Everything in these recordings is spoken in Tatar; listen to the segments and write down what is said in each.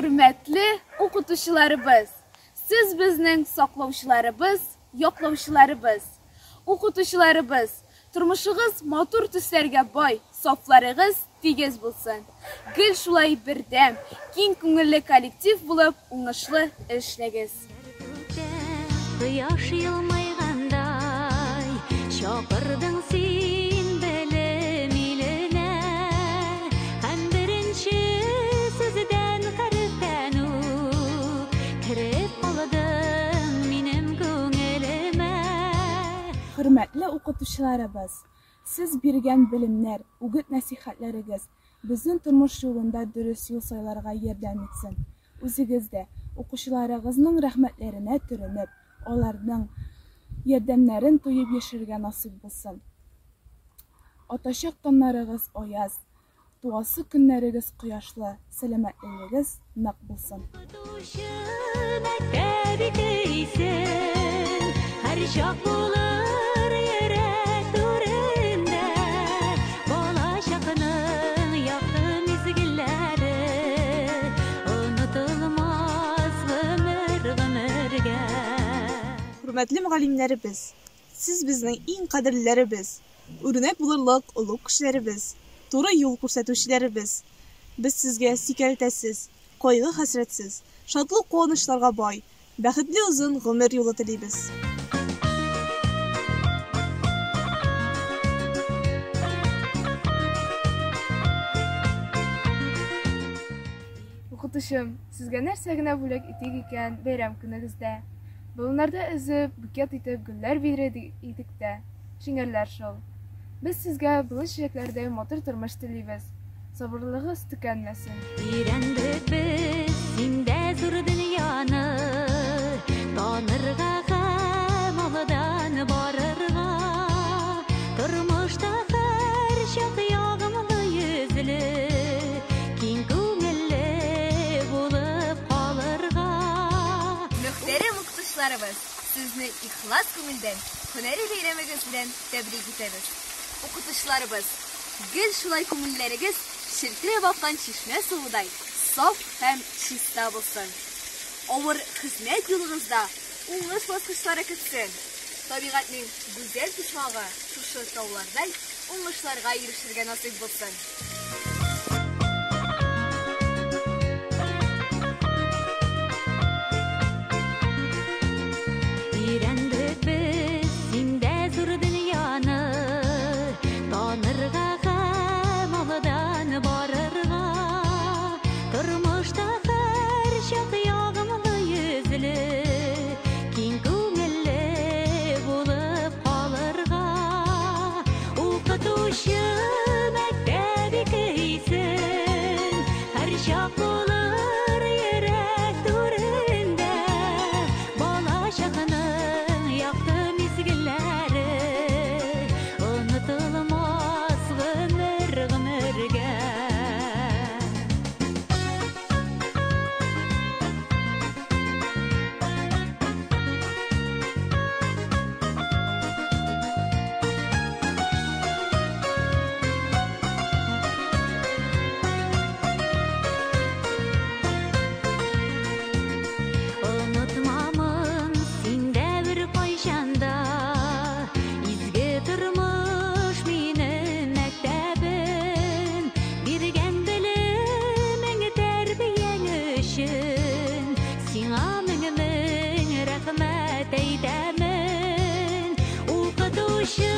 Хөрмәтле укытучыларыбыз! Сез безнең саклаучыларыбыз, яклаучыларыбыз. Укытучыларыбыз, тормышыгыз матур төсләргә бай, сафларыгыз тигез булсын. Гел шулай бердәм, киң күңелле коллектив булып уңышлы эшләгез. Кояш елмайгандай, чакырдың син белем иленә. Һәм беренче сүздән, хәрефтән үк кереп калдың минем күңелемә. Хөрмәтле укытучыларыбыз! Сез биргән белемнәр, үгет-нәсыйхәтләрегез безнең тормыш юлында дөрес юл сайларга ярдәм итсен. Үзегез дә, укучыларыгызның рәхмәтләренә төренеп, аларның ярдәмнәрен тоеп яшәргә насыйп булсын. Атачак таңнарыгыз аяз, туасы көннәрегез кояшлы, сәламәтлегегез нык булсын. Укытучы мәктәп икейсең, һәрчак булыр йөрәк түрендә. Балачакның якты мизгелләре онытылмас гомер-гомергә. Хөрмәтле мөгаллимнәребез, сез безнең иң кадерлеләребез, үрнәк булырлык олуг кешеләребез, туры юл күрсәтүчеләребез. Без сезгә сикәлтәсез, кайгы-хәсрәтсез, шатлык-куанычларга бай, бәхетле озын гомер юлы телибез. Укытучым, сезгә нәрсә генә бүләк итик икән бәйрәм көнегездә? Болыннарда өзеп, букет итеп гөлләр бирер идек тә, шиңәрләр шул. Без сезгә болын чәчәкләрдәй матур тормыш телибез. Сабырлыгыгыз төкәнмәсен. Өйрәндек без синдә зур дөньяны танырга һәм алдан барырга. Тормышта һәрчак ягымлы йөзле, киң күңелле булып калырга. Мөхтәрәм укытучыларыбыз, сезне ихлас күңелдән һөнәри бәйрәмегез белән тәбрик итәбез. Укытучыларыбыз, гел шулай күңелләрегез челтерәп аккан чишмә суыдай саф һәм чиста булсын. Авыр хезмәт юлыгызда уңыш баскычлары көтсен. Табигатьнең гүзәл почмагы шушы таулардай уңышларга ирешергә насыйп булсын. Өйрәндек без синдә зур дөньяны танырга һәм алдан барырга. Тормышта һәрчак ягымлы йөзле, киң күңелле булып калырга. Укытучы мәктәп икейсең, һәрчак булыр йөрәк түрендә. Балачакның якты мизгелләре онытылмас гомер-гомергә. Онытмамын синдә беркайчан да, изге тормыш минем мәктәбем. Биргән белемең, тәрбияң өчен сиңа мең-мең рәхмәт әйтәмен. Укытучы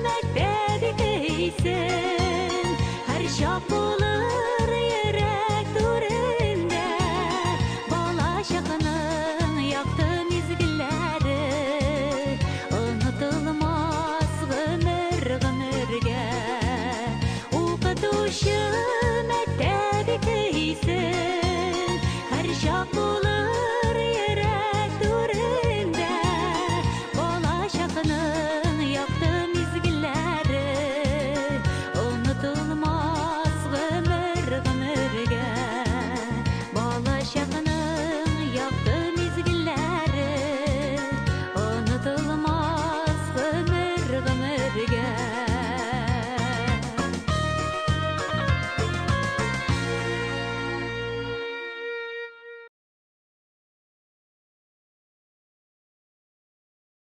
мәктәп икейсең, һәрчак булыр